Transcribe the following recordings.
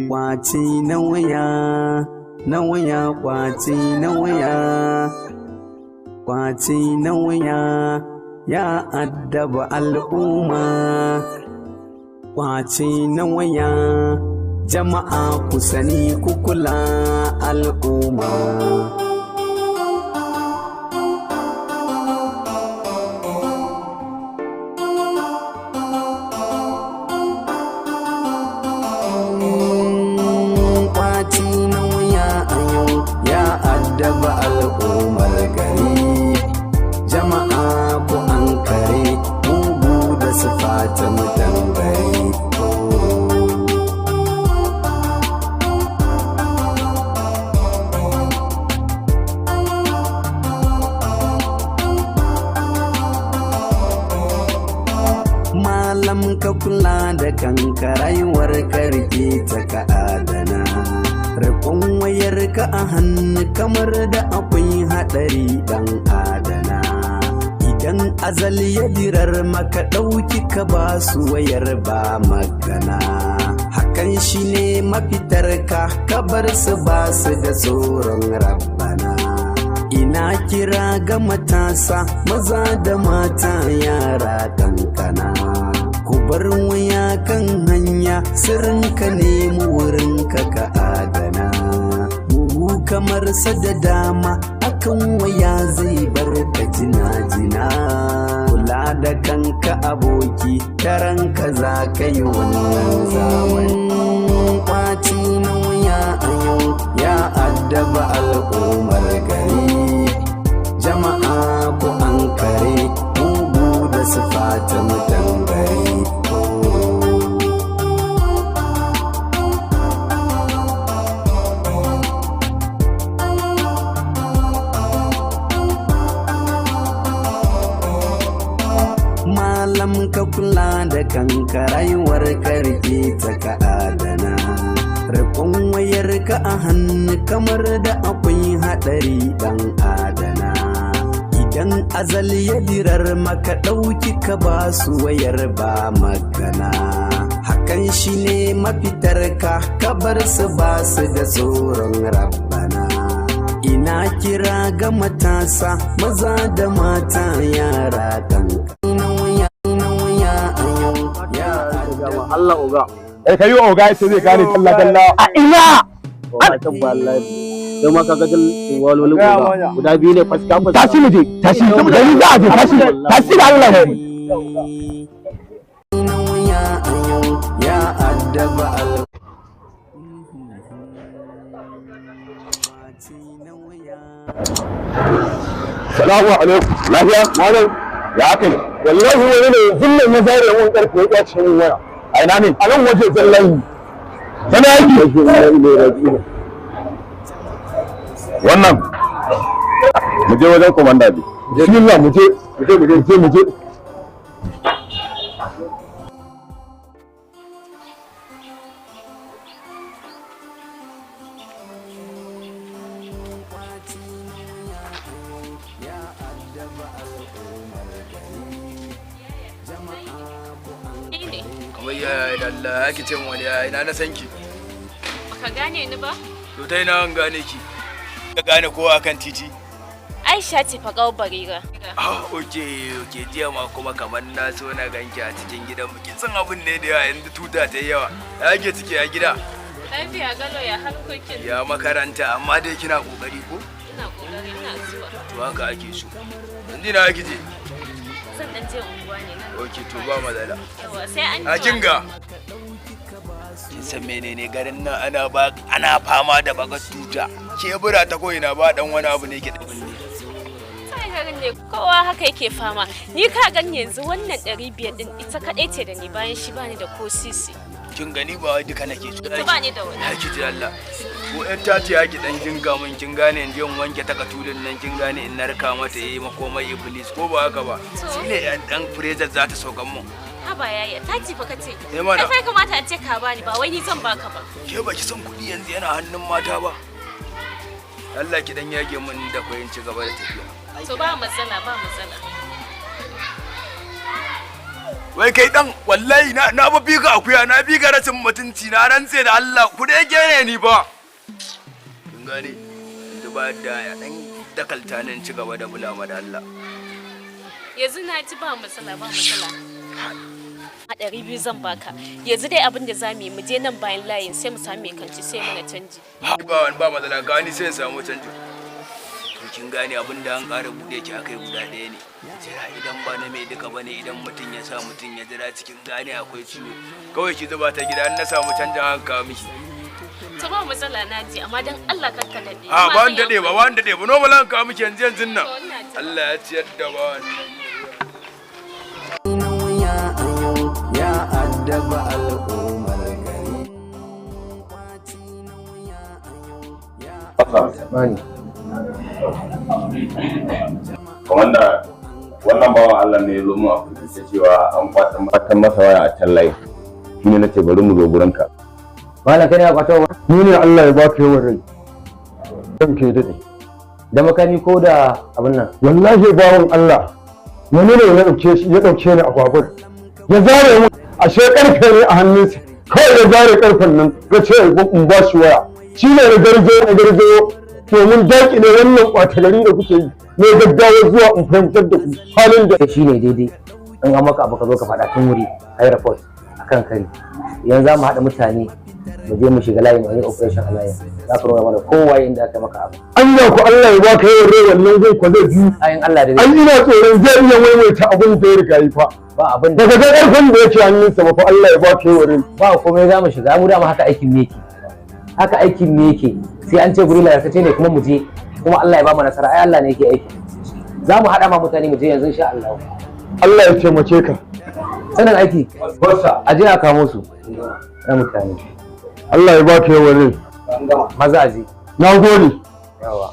Kwace na waya, na waya, kwace na waya, kwace na waya ya addaba al'umma. Kwace na waya, jama'a ku sani, ku kula al'umma. Kwace na waya a yau ya addaba al'ummar gari. Jama'a ku ankare mugu da sifata mutan gari. Malam, ka kula da kanka, rayuwar karke ta ka adana. Rikon wayar ka a hannu kamar da akwai haɗari, dan adana. Idan azali ya dirar maka, ɗauki ka ba su wayar, ba magana. Hakan shine mafitar ka, ka bar su, ba su da tsoron Rabbana. Ina kira ga matasa, maza da mata, yara kankana, ku bar waya kan hanya, sirrinka nemi wurinka ka adana. Buhu kamar sa da dama akan waya zai bar ka jina-jina. Kula da kanka aboki, taranka za ka yi wannan zamani. Kwaci na waya a yau ya addaba al'ummar gari. Jama'a ku ankare mugu da sifata mutan gari. Malam, ka kula da kanka, rayuwar karke ta ka adana. Rikon wayar ka a hannu kamar da akwai haɗari, dan adana. Idan azali ya dirar maka, ɗauki ka ba su wayar, ba magana. Hakan shine mafitar ka, ka bar su, ba su da tsoron Rabbana. Ina kira ga matasa, maza da mata, yara kanka. Allah oga. Eh, kai oga sai zai gane dalla dalla. A ina? Oga tabba Allah. Sai ma kaga dal walwalin oga. Guda biyu ne faska faska. Tashi mu je, tashi. Da ni za a je, tashi. Tashi da Allah ne. Ya ya addaba al Salamu alaikum. Lafiya? Malam. Ya aka yi? Wallahi wani ne zillan ya zare mun karfe, ya kwace mun waya. A ina ne? A nan waje zallahi. Sana yaki. Wannan. Mu je wajen komanda bi. Bismillah, mu je. Mu je, mu je, mu je. Ne. Kamar ya da Allah ya ce min wani ya ina na san ki. Baka gane ni ba? To ta ina an gane ki? Ka gane kowa akan titi. Aisha ce fa gawar Barira. Ah, okay, jiya ma kuma kamar na so na ganki a cikin gidan mu. Kin san abin ne da yawa yanzu, tuta ta yi yawa. Ya ake ciki a gida? Lafiya galo, ya harkokin? Ya makaranta? Amma dai kina kokari ko? Ina kokari, ina zuwa. To haka ake so. Yanzu ina ake je? Zan dan je unguwa ne nan. Okay, to ba matsala. Yawa, sai an A jima. kinga. Kin san menene, garin nan ana ba ana fama da bakar tuta. Kebura ta ko ina, ba dan wani abu ne ke da binne. Sai garin ne kowa haka yake fama. Ni ka gan yanzu wannan 500 din ita kaɗai ce da ni, bayan shi bani da ko sisi. Kin gani, ba wai duka nake so. Ita bani da wani. Ya ki ji Allah. Ko ƴar tati ya ki dan jinga mun, kin gane, in je in wanke ta katulin nan, kin gane, in narka mata yayi makomai iblis, ko ba haka ba. To. Shine yan dan freezer za ta saukan mun. Haba yaya, tati fa kace. Eh mana. Kai fa kamata a ce ka bani, ba wai ni zan baka ba. Ke baki san kuɗi yanzu yana hannun mata ba. Allah ki dan yage mun da koyin ci gaba da tafiya. To ba matsala, ba matsala. Wai kai dan wallahi na ba bi ka akuya, na bi ka rashin mutunci, na rantse da Allah ku dai gere ni ba. Kin gane? Yanzu ba da ya dan dakalta nan ci gaba da bulama da Allah. Yanzu na ji ba matsala, ba matsala. A 200 zan baka. Yanzu dai abin da za mu yi, mu je nan bayan layin sai mu sami mai kanti sai mana canji. Ba wani ba matsala, gani sai in samu canji. To kin gane abin da an ƙara buɗe ki akai guda ɗaya ne. Jira idan ba na mai duka bane, idan mutum ya sa mutum ya jira cikin gane akwai ciwo. Kawai ki zuba ta gida, in na samu canjin an kawo miki. To ba matsala, na ji, amma dan Allah kar ka daɗe. A ba ni daɗe ba, ba ni daɗe ba, normal an kawo miki yanzu yanzun nan. To ina jira. Allah ya ciyar da ba wannan. Nauya a yau ya addaba al'ummar gari. Kwaci nauya a yau ya Bani. Komanda, wannan bawan Allah ne ya zo mu a firgice cewa an kwatan masa waya a can layi. Shi ne nace bari mu zo gurinka. Malam, kai ne ka kwato wa? Ni ne, Allah ya baka yawan rai. Dan ke dade. Da makami ko da abin nan? Wallahi bawan Allah wani ne ya dauke shi, ya dauke ni a babur. Ya zare mu, ashe karfe ne a hannunsa. Kawai ya zare karfen nan ya ce in ba shi waya. Shi ne na garzo na garzo domin daƙile wannan ɓata gari da kuke yi. Ne gaggawa zuwa in fahimtar da ku halin da Shi ne daidai. In an maka abu ka zo ka faɗa tun wuri, a yi report a kan kari. Yanzu za mu haɗa mutane mu je mu shiga layi mu yi operation a layin. Za ka nuna mana kowa inda aka maka abu. Anya ku Allah ya baka yawan rai, wannan gun ko zai biyu. Ayin Allah da Ai zai ina tsoron zai iya maimaita abin da ya riga yi fa. Ba abin da Daga ga ƙarfin da yake hannunsa ba fa, Allah ya baka yawan rai. Ba komai, za mu shiga mu, dama haka aikin me yake. Haka aikin me yake. Sai an ce guri lalatacce ne kuma mu je, kuma Allah ya ba mu nasara, ai Allah ne yake aiki. Za mu haɗa ma mutane mu je yanzu insha Allah. Allah ya taimake ka. Sanin aiki. A je a kamo su. Na mutane. Allah ya baka yawan rai. Maza a je. Na gode. Yawa.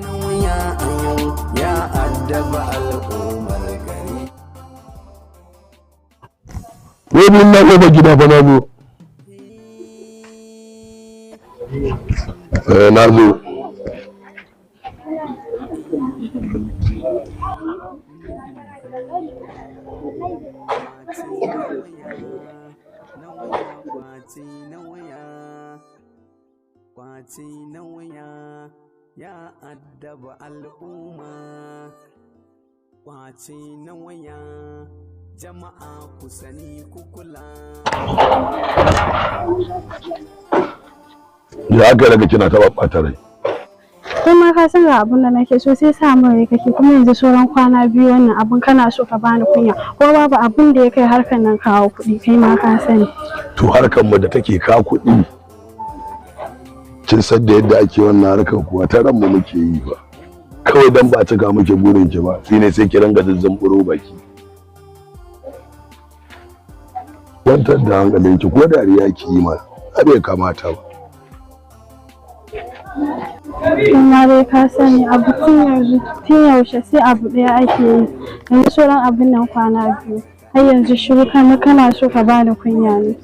Nauya a yau ya addaba al'ummar gari. Wani na ƙofa gida fa na zo. Eh, na zo. Kwaci nauya, kwaci nauya ya addaba al'umma. Kwaci nauya, jama'a ku sani ku kula. Ya aka daga kina ta ɓata rai? Kai ma ka san ga abun da nake so, sai sa min rai kake. Kuma yanzu sauran kwana 2 wannan abun kana so ka bani kunya, ko babu abun da ya kai harkar nan kawo kuɗi, kai ma ka sani. To harkar mu da take ka kuɗi. Kin san da yadda ake wannan harkar kuwa, ta ranmu muke yi ba. Kawai dan ba cika muke burin ki ba, shine sai ki ringa zazzumburo baki. Kwantar da hankalinki, ko dariya ki yi mana. Ai bai kamata ba. Amma dai ka sani abu tun yanzu, tun yaushe sai abu ɗaya ake yi? Yanzu sauran abun nan kwana 2, har yanzu shiru, kana kana so ka bani kunya ne.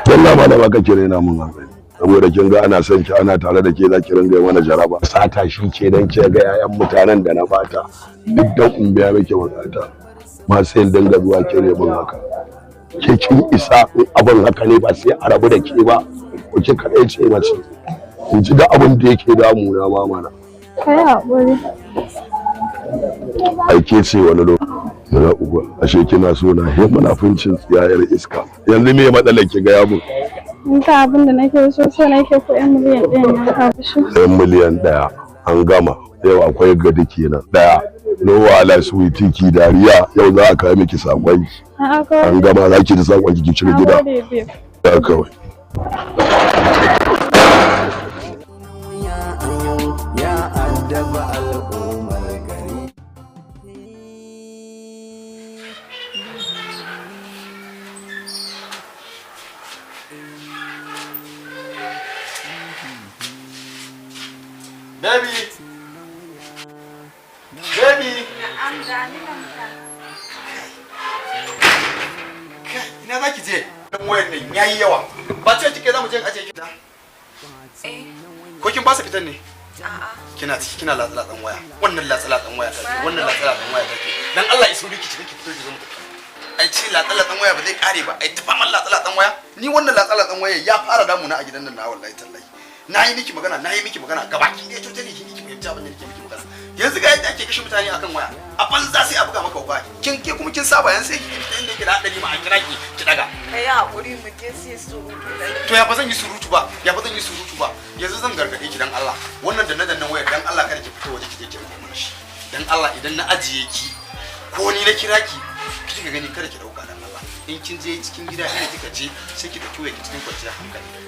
Wallah malama kake raina mun hankali. Saboda kin ga ana son ki, ana tare da ke, za ki ringa yi mana jaraba. Sata shi ke dan ke ga 'ya'yan mutanen da na bata duk dan in biya miki bukata. Ma sai in dinga zuwa kire mun haka. Ke kin isa, in abin haka ne ba sai a rabu da ke ba. Ko ke kaɗai ce mace. In ji da abin da yake damuna ma mana. Kai haƙuri. Ai ke ce wani lokaci. Muna uba, ashe kina so na he munafuncin tsiyayar iska. Yanzu me matsalar ki, gaya mun? In ka abin da nake so, so nake ko 'yan miliyan 1 nan ka fi so. 1 miliyan 1 an gama. Yau akwai gadi kenan ɗaya. No wahala, sweetie, ki dariya, yau za a kawo miki sakon ki. A'a kawai. An gama, za ki da sakon ki, ki cire Na gida. gode, babe. Ya kawai. Nauya a yau ya addaba al'ummar gari. Baby! Baby! Na'am, gani nan fa. Kai, ina za ki je? Dan wayan nan yayi yawa. Ba ce kike za mu je in ajiye ki da? Ko kin ba su fitan ne? A'a. Kina ciki kina latsa-latsan waya. Wannan latsa-latsan waya take, wannan latsa-latsan waya take. Dan Allah iso ki ciki, ki fito ki zo mu tafi. Ai ce latsa-latsan waya ba zai kare ba. Ai tafaman latsa-latsan waya. Ni wannan latsa-latsan waya ya fara damuna a gidan nan na, wallahi tallahi. Na yi miki magana, na yi miki magana, gabaki ɗaya totally kin ki fahimci abin da nake miki magana. Yanzu ga yadda ake kashe mutane akan waya. A banza sai a buga maka wuka. Kin ke kuma kin saba, yanzu sai ki fita inda yake da hadari ma a kira ki, ki daga. Ka yi haƙuri, mu je sai surutu da To ya fa zan yi surutu ba, ya fa zan yi surutu ba? Yanzu zan gargaɗe ki, dan Allah, wannan danne dannen wayar, dan Allah kada ki fito waje ki je ki rike mana shi. Dan Allah, idan na ajiye ki ko ni na kira ki kika gani, kada ki dauka, dan Allah. In kin je cikin gida, inda kika je, sai ki dauki wayar ki cikin kwanciyar hankali.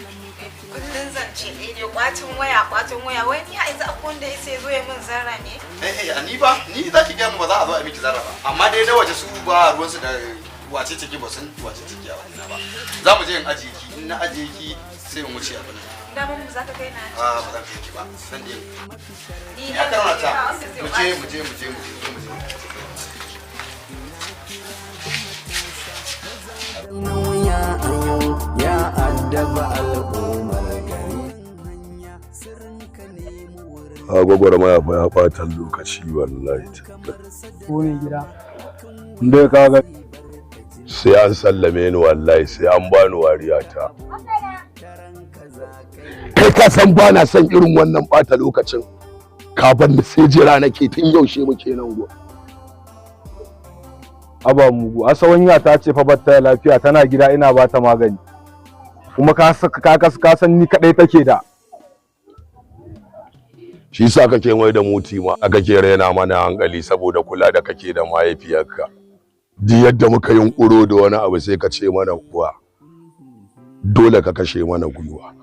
Kullun zance ɗaya ne, kwacin waya, kwacin waya. Wai ni a yanzu akwai wanda ya sai zo ya min zarra ne? Eh eh, ni ba ni za ki gaya mu ba za a zo a miki zarra ba, amma dai na waje su ba ruwansu da wace ce ki, ba san wace ce ki a wannan ba. Za mu je in ajiye ki, in na ajiye ki sai in wuce abin nan. Daman mu za ka kai na? A ba zan kai ki ba, zan je. Ni Ya karanta. Ba wanda zai Mu je, mu je, mu je, mu je, mu je. Nauya a yau ya addaba al'ummar gari. A gwagwarmaya fa ya ɓata lokaci wallahi. Ko mai gida. Dai ka ga sai an sallame ni, wallahi sai an bani wariya ta. Kai ka san ba na son irin wannan ɓata lokacin. Ka bar ni sai jira nake, tun yaushe muke nan go. Aba mugu, asawanya ta ce fa batta lafiya, tana gida ina ba ta magani. Kuma ka san ni kadai take da. Shi yasa kake mai da muti ma kake raina mana hankali, saboda kula da kake da mahaifiyarka. Duk yadda muka yunkuro da wani abu sai ka ce mana kuwa dole ka kashe mana gwiwa.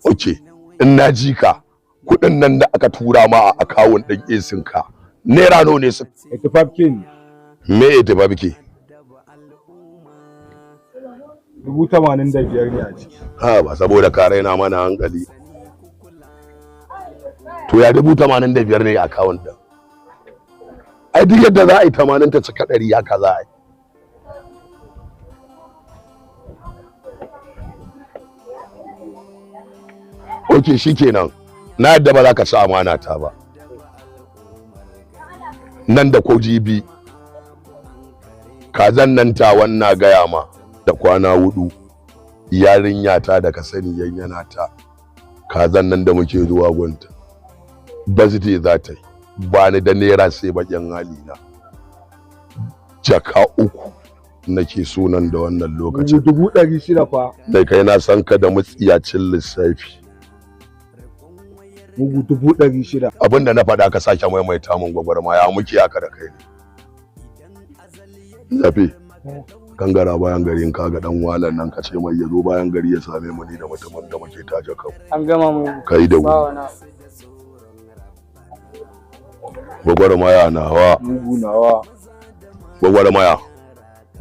Okay, in na ji ka, kuɗin nan da aka tura ma a akawun ɗin esin ka, naira nawa ne su? 85K ne. Me 85K? 85,000 ne a ciki. Ha ba, saboda ka raina mana hankali. To ya 85,000 ne a akawun ɗin? Ai duk yadda za a yi 80 ta cika 100, haka za a yi. Ok, shikenan, na yadda ba za ka ci amana ta ba. Nan da ko jibi kazan nan ta wannan gaya ma da kwana 4, yarinya ta da ka sani, yanyana ta, kazan nan da muke zuwa gunta, birthday za ta yi. Ba ni da naira sai bakin hali na jaka 3 nake so nan da wannan lokacin. 600,000 fa. Dai kai na san ka da mutsiyacin lissafi. Mugu, 600,000. Abinda na faɗa ka sake maimaita min, gwagwarmaya muke haka da kai ne zafi gangara bayan gari. In kaga dan walan nan, ka ce mai ya zo bayan gari ya same mu, ni da mutumin da muke taje kan. An gama mu. Kai da Ba wuri. wani abu. Gwagwarmaya nawa. Mugu nawa. Gwagwarmaya,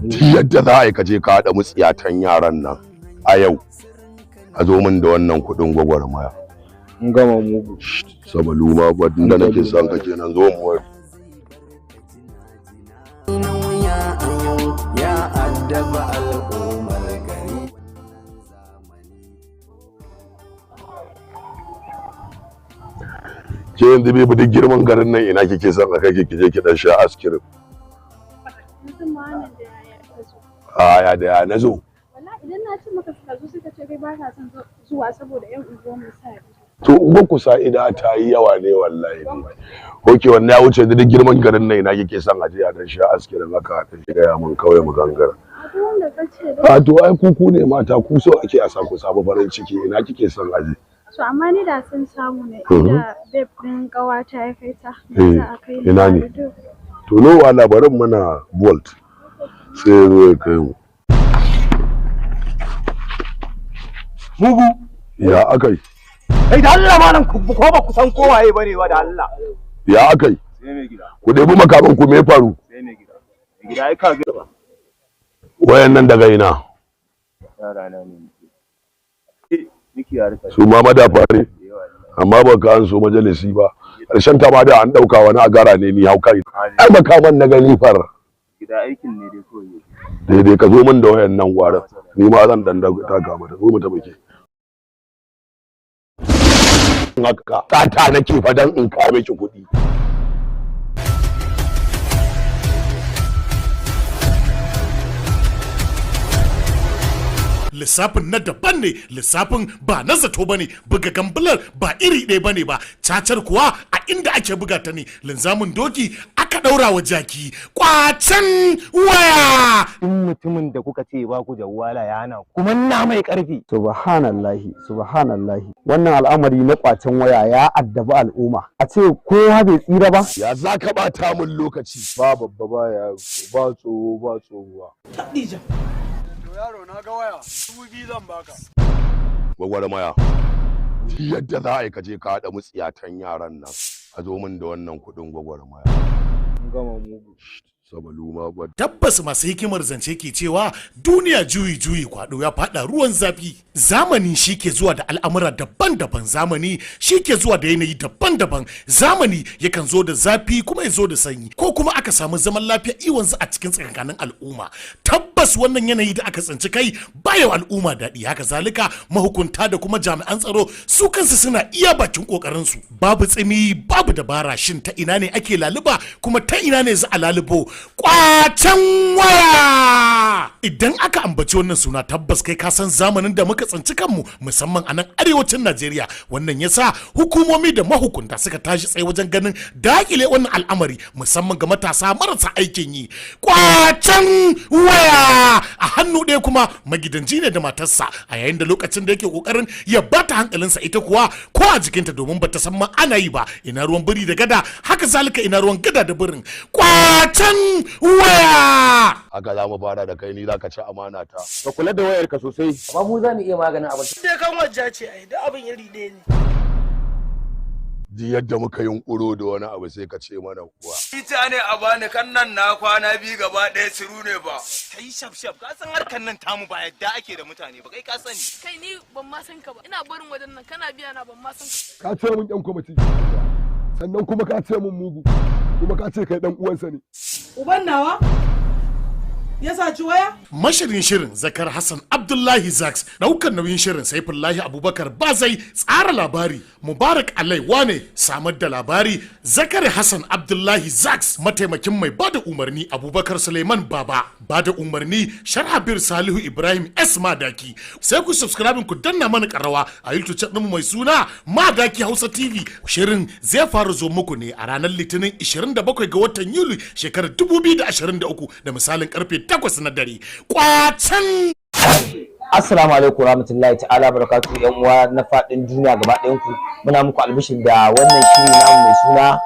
duk yadda za a yi ka je ka haɗa mutsiyatan yaran nan a yau, a zo min da wannan kuɗin, gwagwarmaya. An gama mugu. Sabalu ma ba da nake son ka kenan, zo mu wari. Nauya a yau ya addaba al'ummar gari. Ke yanzu bai duk girman garin nan, ina kike son a kai ki je ki dan sha askirim? Yanzu ma wannan da yaya ka zo. A ya da ya na zo? Wallahi idan na ce maka suka zo, suka ce kai ba ka son zuwa saboda yan unguwar mu sa ido. To unguwar ku sa ida ta yi yawa ne wallahi. Ok, wannan ya wuce. Duk girman garin nan, ina kike son a je a dan sha askirim haka, a dan gaya mun kawai mu gangara? A duk wanda ka ce dai. A to ai ku ne mata, ku so ake a sa ku samu farin ciki. Ina kike son a je? So amma ni da sun samu ne da babe ɗin ƙawata ya kai ta. Da Eh, za a kai ni ina ne? Maiduguri. To no wala, barin mana bolt sai ya zo ya kai mu. Mugu. Ya akai? Kai da Allah malam, ku ko ba ku san kowaye bane ba da Allah. Ya akai? Sai mai gida. Ku ɗebi makaman ku, me ya faru? Sai mai gida. Mai gida, ai ka ga Wayan nan daga ina? Yara na ne muke. Miki ya rika. Su ma madafa ne, amma ba ka an so majalisi ba, ƙarshen ta ma da an ɗauka wani agara ne. Ni hau kai, ai makaman na gani far. Gida, aikin ne dai kawai. Daidai ka zo min da wayan nan gwaran, ni ma zan dan taka mata. Zo mu tafi ke. Haka sata nake fa dan in kawo miki kuɗi. Lissafin na daban ne, lissafin ba na zato bane, buga gambular ba iri ɗaya bane ba, cacar kuwa a inda ake buga ta ne linzamin doki aka ɗaura wa jaki. Kwacen waya. In mutumin da kuka ce ba ku jawwala ya hana kuma na mai karfi. Subhanallahi, subhanallahi. Wannan al'amari na kwacen waya ya addabi al'umma, a ce kowa bai tsira ba. Ya za ka bata min lokaci? Ba babba ba yaro, ba tsoho ba tsohuwa. Yaro, na ga waya, 2000 zan baka. Gwagwarmaya, yadda za a yi kaje ka haɗa mutsiyatan yaran nan a zo min da wannan kuɗin. Gwagwarmaya, gama mugu. Sabalu ma ba. Tabbas masu hikimar zance ke cewa duniya juyi juyi, kwado ya fada ruwan zafi. Zamani shi ke zuwa da al'amura daban-daban, zamani shi ke zuwa da yanayi daban-daban. Zamani yakan zo da zafi kuma ya zo da sanyi, ko kuma aka samu zaman lafiya iwanzu a cikin tsakankanin al'umma. Tabbas wannan yanayi da aka tsinci kai baya wa al'umma daɗi. Haka zalika mahukunta da kuma jami'an tsaro su kansu suna iya bakin kokarin su. Babu tsimi babu dabara, shin ta ina ne ake laluba kuma ta ina ne za a lalubo kwacen waya? Idan aka ambaci wannan suna, tabbas kai ka san zamanin da muka tsinci kanmu, musamman a nan arewacin Najeriya. Wannan yasa hukumomi da mahukunta suka tashi tsaye wajen ganin dakile wannan al'amari, musamman ga matasa marasa aikin yi. Kwacen waya a hannu ɗaya kuma magidanci ne da matarsa, a yayin da lokacin da yake kokarin ya bata hankalinsa, ita kuwa ko a jikinta, domin bata san ma ana yi ba. Ina ruwan biri da gada, haka zalika ina ruwan gada da birin. Kwacen waya. Haka za mu fara da kai, ni za ka ci amana ta. Ka kula da wayarka sosai. Amma mu za mu iya maganin abin. Dai kan wajja ce ai, duk abin iri ɗaya ne. Duk yadda muka yunkuro da wani abu sai ka ce mana kuwa. Ita ne a bani kan nan na kwana biyu gaba ɗaya siru ne ba. Kai shaf shaf, ka san harkan nan tamu ba yadda ake da mutane ba, kai ka sani. Kai, ni ban ma san ka ba. Ina barin wajen nan kana biya na, ban ma san ka. Ka ce mun yan kwamiti, sannan kuma ka ce mun mugu, kuma ka ce kai dan uwansa ne. Uban nawa ya saci waya. Mashirin shirin Zakar Hassan Abdullahi Zaks, daukar nauyin shirin Saifullahi Abubakar Bazai, tsara labari Mubarak Alai Wane, samar da labari Zakari Hassan Abdullahi Zaks, mataimakin mai bada umarni Abubakar Suleiman Baba, bada umarni Sharhabir Salihu Ibrahim S Madaki. Sai ku subscribe ku danna mana karawa a YouTube channel mai suna Madaki Hausa TV. Shirin zai fara zo muku ne a ranar Litinin 27 ga watan Yuli shekarar 2023 da misalin karfe 8 na dare. Kwacen Assalamu alaikum warahmatullahi ta'ala barakatuhu. Yan uwa na fadin duniya gaba ɗayan ku, muna muku albishir da wannan shiri namu mai suna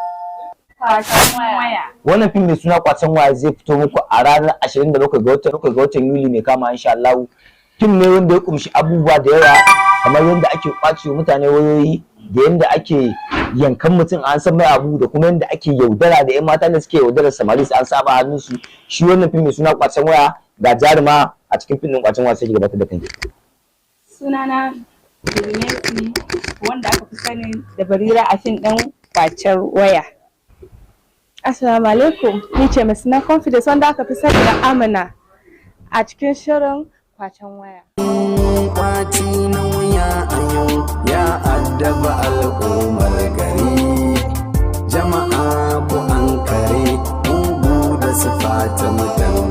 Kwacen waya. Wannan fim mai suna Kwacen Waya zai fito muku a ranar 27 ga watan Yuli mai kama, insha Allah. Fim ne wanda ya kumshi abubuwa da yawa, kamar yadda ake kwace mutane wayoyi, da yadda ake yankan mutum an san mai abu, da kuma yadda ake yaudara da yan mata da suke yaudarar samari su an saba hannunsu. Shi wannan fim mai suna Kwacen Waya, ga jaruma a cikin fim din Kwacen Waya, sai ki gabatar da kanki. Sunana Bilmesi, wanda aka fi sani da Barira a fim ɗin Kwacen Waya. Assalamu alaikum, ni ce mai suna Confidence, wanda aka fi sani da Amina a cikin shirin Kwacen Waya. Kwaci na wuya a yau ya addaba al'ummar gari. Jama'a ku an kare mugu da sifata mutan